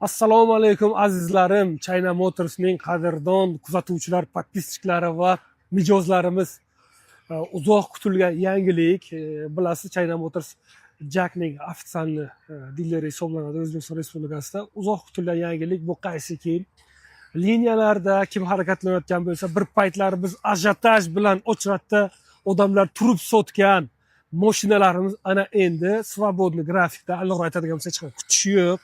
Assalomu alaykum, azizlarim, China Motorsning qadrdon kuzatuvchilar, подписчиklari va mijozlarimiz. Uzoq kutilgan yangilik, bilasiz, China Motors JACning официальный dileri hisoblanadi O'zbekiston Respublikasida. Uzoq kutilgan yangilik bu qaysiki, liniyalarda kim harakatlanayotgan bo'lsa, bir paytlar biz ажиотаж bilan очередda odamlar turib sotgan moshinalarimiz ana endi свободный grafikda, aniqroq aytadigan bo'lsak, hech qanday kutish yo'q.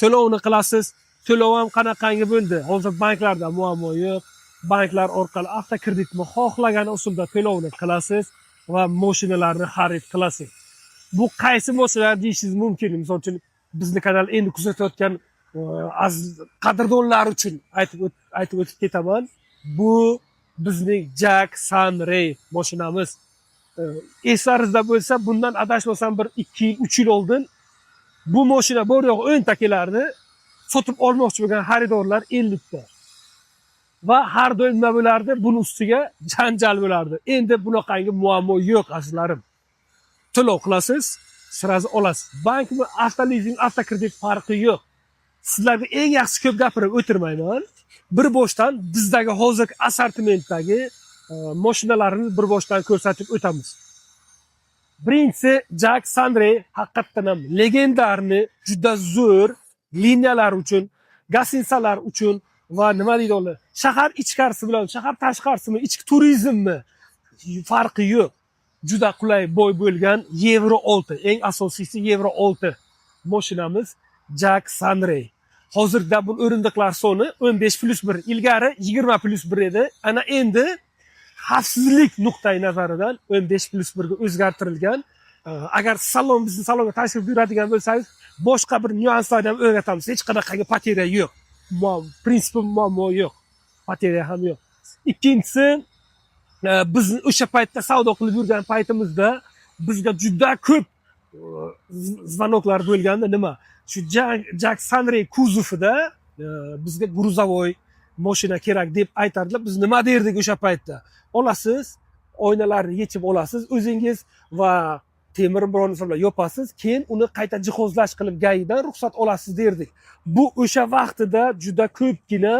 To'lovni qilasiz. To'lov ham qanaqangi bo'ldi? Hozir banklarda muammo yo'q, banklar orqali avtokreditni xohlagan usulda to'lovni qilasiz va moshinalarni xarid qilasiz. Bu qaysi moshinalar deyishingiz mumkin. Misol uchun, bizni kanal endi kuzatayotgan aziz qadrdonlar uchun aytib o'tib ketaman: bu bizning JAC Sunray moshinamiz. Eslaringizda bo'lsa, bundan adashmasam bir 2 yil, 3 yil oldin bu moshina bor yo'g'i 10 ta kelardi. Sotib olmoqchi bo'lgan xaridorlar 50 ta va har doim nima bo'lardi? Buni ustiga janjal bo'lardi. Endi bunaqangi muammo yo'q, azizlarim. To'lov qilasiz, сразу olasiz. Bankmi, avtolizing, avtokredit, farqi yo'q. Sizlarga eng yaxshisi, ko'p gapirib o'tirmayman, bir boshdan bizdagi hozirgi assortimentdagi moshinalarni bir boshdan ko'rsatib o'tamiz. Birinchisi JAC Sunray, haqiqatdan ham легендарный, juda zo'r liniyalar uchun, гостиница lar uchun va nima deydi ular, shahar ichkarisi bilan shahar tashqarisimi, ichki turizmmi, farqi yo'q. Juda qulay, boy bo'lgan Yevro 6, eng asosiysi Yevro 6 moshinamiz JAC Sunray. Hozirda bu o'rindiqlar soni 15+1, ilgari 20+1 edi. Ana endi xavfsizlik nuqtai nazaridan 15+1 ga o'zgartirilgan. Agar salon, bizni salonga tashrif buyuradigan bo'lsangiz, boshqa bir nyuanslarni ham o'rgatamiz. Hech qanaqangi потеря yo'q, принципе muammo yo'q, потеря ham yo'q. Ikkinchisi, biz o'sha paytda savdo qilib yurgan paytimizda bizga juda ko'p звонок lar bo'lganda, nima, shu JAC Sunray kuzovida bizga грузовой moshina kerak deb aytardilar. Biz nima derdik o'sha paytda? Olasiz, oynalarni yechib olasiz o'zingiz va temir biron narsa bilan yopasiz, keyin uni qayta jihozlash qilib ГАИ dan ruxsat olasiz derdik. Bu o'sha vaqtida juda ko'pgina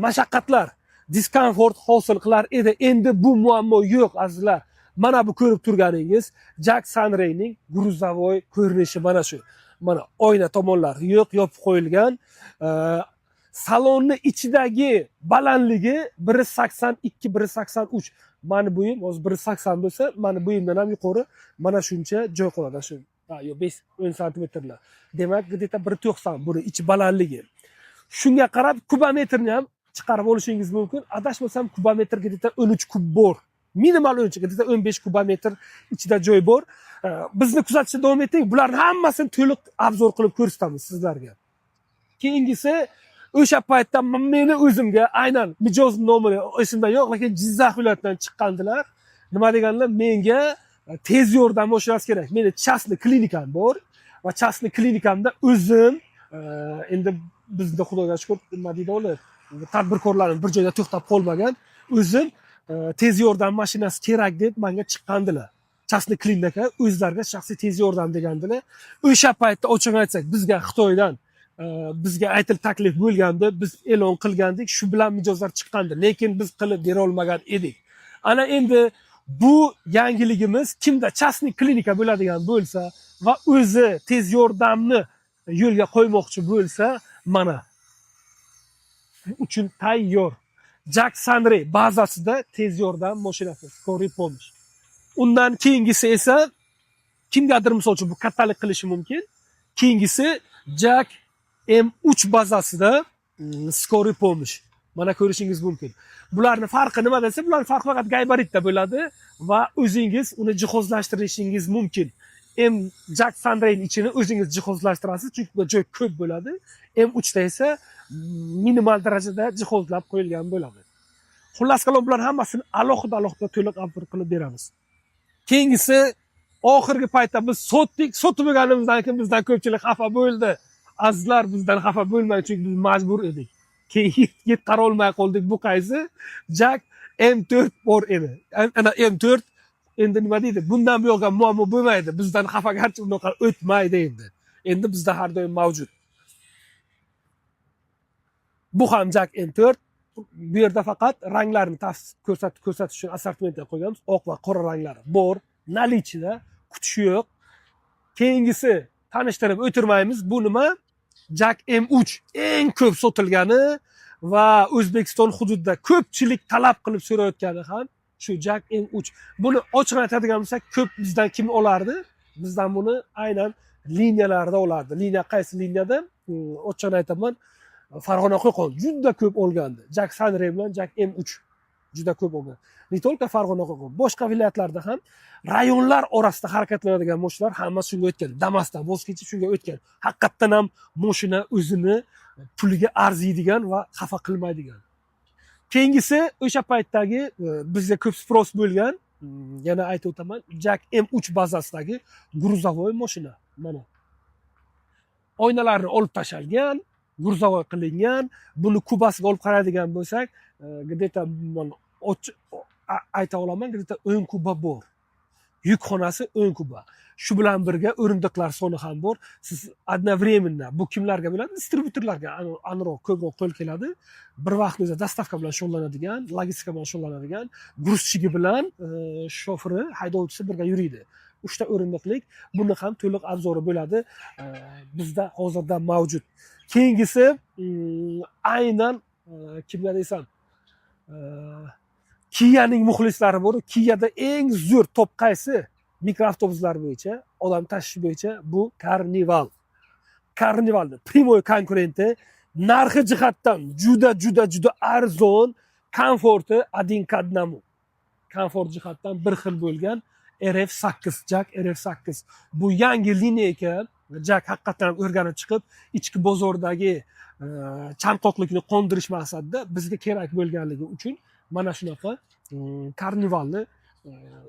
mashaqqatlar, дискомфорт hosil qilar edi. Endi bu muammo yo'q, azizlar. Mana bu ko'rib turganingiz JAC Sunrayning грузовой ko'rinishi. Mana shu, mana oyna tomonlari yo'q, yopib qo'yilgan. Salonni ichidagi balandligi 1,82, 1,83. Mani bo'yim hozir 1,80 bo'lsa, mani bo'yimdan ham yuqori mana shuncha joy qoladi. Shu, ha, yo'q, 5-10 santimetrlar, demak, где то 1,90 buni ichi balandligi. Shunga qarab kubometrni ham chiqarib olishingiz mumkin. Adashmasam, kubometr где то 13 kub bor, minimal 13, где то 15 kubometr ichida joy bor. Bizni kuzatishda davom eting, bularni hammasini to'liq обзор qilib ko'rsatamiz sizlarga. Keyingisi, o'sha paytda meni o'zimga aynan mijoz nomini esimda yo'q, lekin Jizzax viloyatidan chiqqandilar. Nima deganlar? Menga tez yordam mashinasi kerak, meni частный klinikam bor va частный klinikamda o'zim endi bizda, xudoga shukur, nima deydi ular, tadbirkorlarimiz bir joyda to'xtab qolmagan. O'zim tez yordam mashinasi kerak deb manga chiqqandilar. Частный klinika, o'zlariga shaxsiy tez yordam degandilar. O'sha paytda, ochiq aytsak, bizga Xitoydan bizga aytilib taklif bo'lgandi, biz e'lon qilgandik, shu bilan mijozlar chiqqandi, lekin biz qilib bera olmagan edik. Ana endi bu yangiligimiz: kimda частный klinika bo'ladigan bo'lsa va o'zi tez yordamni yo'lga qo'ymoqchi bo'lsa, mana uchun tayyor JAC Sunray bazasida tez yordam mashinasi, скорый помощь. Undan keyingisi esa, kimgadir, misol uchun, bu kattalik qilishi mumkin. Keyingisi JAC M3 bazasida скорый помощь, mana ko'rishingiz mumkin. Bularni farqi nima desa, bularni farqi faqat gabaritda bo'ladi va o'zingiz uni jihozlashtirishingiz mumkin. M JAC Sunrayni ichini o'zingiz jihozlashtirasiz, chunki bu joy ko'p bo'ladi. M3 da esa minimal darajada jihozlab qo'yilgan bo'ladi. Xullas kalom, bularni hammasini alohida alohida to'liq обзор qilib beramiz. Keyingisi, oxirgi paytda biz sotdik. Sotib bo'lganimizdan keyin bizdan ko'pchilik xafa bo'ldi. Azizlar, bizdan xafa bo'lmang, chunki biz majbur edik, keyin yetkara olmay qoldik. Bu qaysi? JAC M4 bor edi. Ana M4 endi, nima deydi, bundan buyog'iga muammo bo'lmaydi. Bizdan xafagarchi unaqa o'tmaydi endi. Endi bizda har doim mavjud. Bu ham JAC M4. Bu yerda faqat ranglarni ko'rsatish uchun assortimentga qo'yganmiz. Oq va qora ranglari bor. Наличиеda, kutish yo'q. Keyingisi, tanishtirib o'tirmaymiz. Bu nima? JAC M3 eng ko'p sotilgani va O'zbekiston hududida ko'pchilik talab qilib so'rayotgani ham shu JAC M3. Buni ochiq aytadigan bo'lsak, ko'p bizdan kim olardi? Bizdan buni aynan liniyalarda olardi. Liniya qaysi liniyada? Ochig'ini aytaman, Farg'ona, Qo'qon juda ko'p olgandi. JAC Sunray bilan JAC M3 juda ko'p olgan. Не только Farg'ona, Qo'qon, boshqa viloyatlarda ham rayonlar orasida harakatlanadigan moshinalar hammasi shunga o'tgan. Damasdan voz kechib shunga o'tgan. Haqiqatdan ham moshina o'zini puliga arziydigan va xafa qilmaydigan. Keyingisi o'sha paytdagi bizga ko'p спрос bo'lgan, yana aytib o'taman, JAC M3 bazasidagi грузовой moshina. Mana, oynalarni olib tashlangan, грузовой qilingan. Buni kubasiga olib qaraydigan bo'lsak, где-то ayta olaman, где-то 10 kuba bor. Yukxonasi 10 kuba. Shu bilan birga o'rindiqlar soni ham bor. Siz одновременно, bu kimlarga bo'ladi? Distributorlarga aniqroq, ko'proq qo'l keladi. Bir vaqtni o'zida доставка bilan shug'ullanadigan, logistika bilan shug'ullanadigan, грузчиги bilan shofiri, haydovchisi birga yuriydi. Uchta o'rindiqlik, buni ham to'liq обзорi bo'ladi. Bizda hozirda mavjud. Keyingisi aynan kimga desam, Kianing muxlislari bor. Kiada eng zo'r top qaysi? Mikroavtobuslar bo'yicha, odam tashish bo'yicha bu Carnival. Carnivalni прямой konkurenti, narxi jihatdan juda, juda, juda arzon, komforti один к одному. Komfort jihatdan bir xil bo'lgan RF8, JAC RF8. Bu yangi линейка. JAC haqiqatdan ham o'rganib chiqib, ichki bozordagi chanqoqlikni qondirish maqsadida bizga kerak bo'lganligi uchun mana shunaqa Carnivalni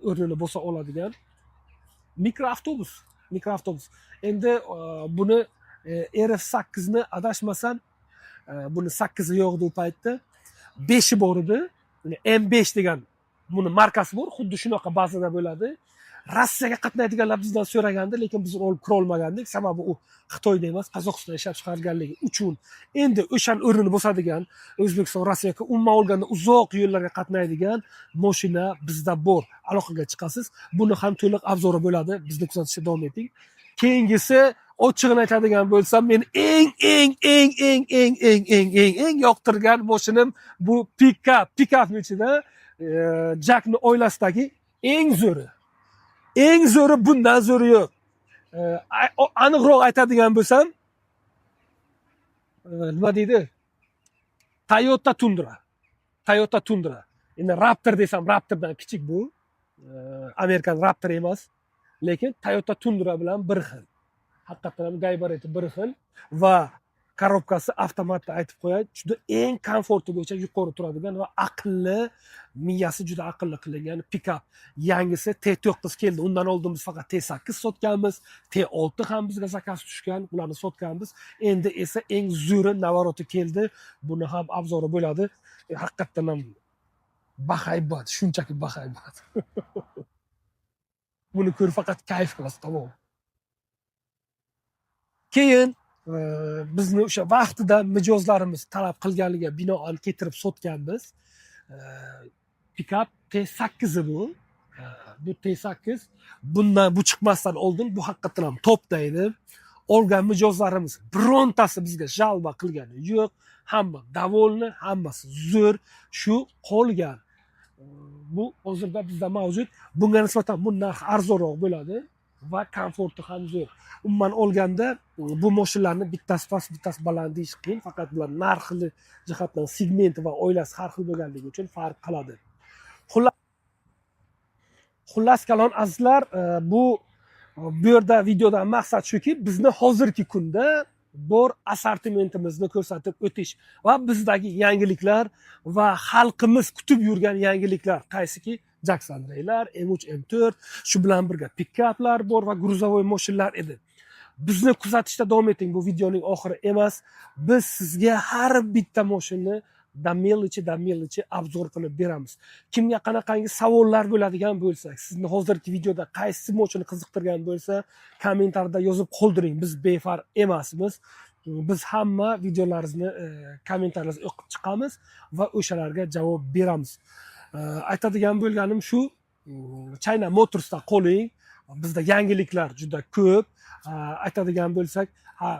o'rnini bosa oladigan mikroavtobus. Mikroavtobus. Endi buni RF8 ni, adashmasam, buni 8i yo'q edi u paytda, 5i bor edi. M5 degan buni markasi bor, xuddi shunaqa bazada bo'ladi. Rossiyaga qatnaydiganlar bizdan so'ragandi, lekin biz uni olib kira olmagandik, sababi u Xitoyda emas, Qozog'istonda ishlab chiqarilganligi uchun. Endi o'shani o'rnini bosadigan, O'zbekiston, Rossiyaga, umuman olganda uzoq yo'llarga qatnaydigan moshina bizda bor, aloqaga chiqasiz. Buni ham to'liq обзорi bo'ladi, bizni kuzatishda davom eting. Keyingisi, ochig'ini aytadigan bo'lsam, men eng, eng, eng, eng, eng, eng, eng, eng, eng yoqtirgan moshinim bu pikap. Pikapni ichida JACni oilasidagi eng zo'ri, eng zo'ri, bundan zo'ri yo'q. Aniqroq aytadigan bo'lsam, nima deydi, Toyota Tundra. Toyota Tundra, endi Raptor desam, Raptordan kichik bu. Amerikan Raptor emas, lekin Toyota Tundra bilan bir xil, haqiqatdan ham gabariti bir xil va коробкаsi avtomatda, aytib qo'yay, juda eng komforti bo'yicha yuqori turadigan va aqlli, miyasi juda aqlli qilingan pikap. Yangisi T9 keldi. Undan oldin biz faqat T8 sotganmiz, T6 ham bizga заказ tushgan, ularni sotganmiz. Endi esa eng zo'ri, наворотi keldi, buni ham обзорi bo'ladi. Haqiqatdan ham bahaybat, shunchaki bahaybat. Buni ko'rib faqat kayf qilasiz, tamom. Keyin bizni o'sha vaqtida mijozlarimiz talab qilganligiga binoan keltirib sotganmiz. Pikap T8i bu. Bu T8, bundan, bu chiqmasdan oldin bu haqiqatdan ham topda edi. Olgan mijozlarimiz birontasi bizga жалоба qilgani yo'q, hamma довольны, hammasi zo'r. Shu qolgan. Bu hozirda bizda mavjud. Bunga nisbatan bu narx arzonroq bo'ladi va komforti ham zo'r. Umuman olganda, bu mashinalarni bittasi past, bittasi baland deyish qiyin, faqat bular narxi jihatdan segmenti va oilasi har xil bo'lganligi uchun farq qiladi. Xullas kalom, azizlar, bu yerda videodan maqsad shuki, bizni hozirgi kunda bor assortimentimizni ko'rsatib o'tish va bizdagi yangiliklar va xalqimiz kutib yurgan yangiliklar qaysiki, JAC Sunraylar, M3, M4, shu bilan birga pikaplar bor va грузовой mashinalar edi. Bizni kuzatishda davom eting, bu videoning oxiri emas. Biz sizga har bitta mashinani до мелочи, до мелочи обзор qilib beramiz. Kimga qanaqangi savollar bo'ladigan bo'lsa, sizni hozirgi videoda qaysi mashina qiziqtirgan bo'lsa, kommentariyada yozib qoldiring, biz befarq emasmiz. Biz hamma videolaringizni, kommentariyalaringizni o'qib chiqamiz va o'shalarga javob beramiz. Aytadigan bo'lganim shu, China Motorsda qoling, bizda yangiliklar juda ko'p. Aytadigan bo'lsak, ha,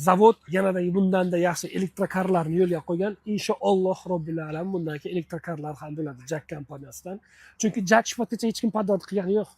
zavod yanada bundanda yaxshi elektrokarlarni yo'lga qo'ygan. Inshaalloh robbil alam, bundan keyin elektrokarlar ham bo'ladi JAC kompaniyasidan, chunki JAC shu paytgacha hech kim подряд qilgani yo'q.